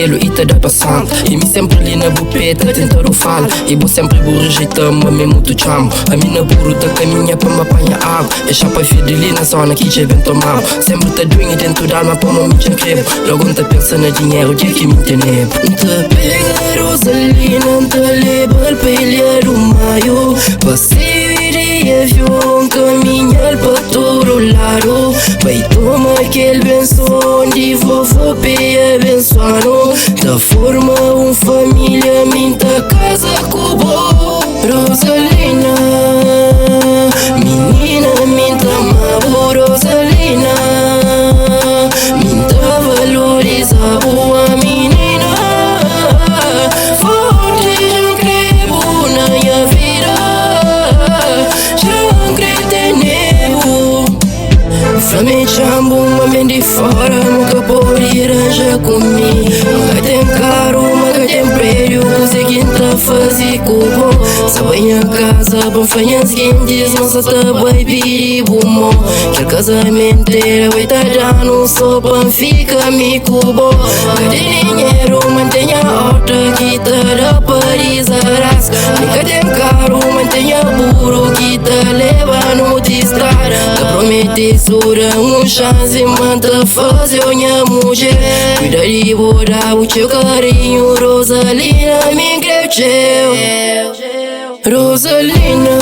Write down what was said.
kabelu i ta da pa santa. I mi senpri li na bu pé ta tenta rufal. I bo senpri bu rejeita-m ma mi mutu txamu. Ami na buru ta kaminha pa N ba panha agu. Dexa pa fidi li na zona ki dja ben tomabu. Senpri ta duenha dentu d'alma pamo mi dja N krebu. Logu N ta pensa na dinheru dja ki mi N tenebu. N ta pega Rosalina N ta leba-l pa Ilha do Maio. Paseiu i di avion kaminha-l pa tudu ladu. Bai toma kel benson di vovô p'e abensoa-nu. Ta forma un família mi N ta kaza ku bo. Rosalina, minina mi N ta ama-bu. Rosalina, mi N ta valoriza-bu. A minina forti dja N kre-bu na nha vida, dja N kre tene-bu. Fla-me txan-bu ma ben di fora Nu ka pode ranja ku mi. N ka ten karu, ma ka ten prédiu. Kuzê ki N ta faze ku bo? Sa bai nha kaza pa N fla nhas gentis ma sa ta bai pidi bu mô. Kel kazamentu era bai ta da-nu so pa N fika mi ku bo. N ka ten dinheru, ma N ten nha horta ki ta da pa dizaraska. N ka ten karu, ma N ten nha buru ki ta leba-nu ti strada. Ta promete su da un xansi ma N ta faze-u nha mudjer. Kuida di bo, da-bu txeu karinhu, Rosalina, mi N kre-u txeu. Rosalina.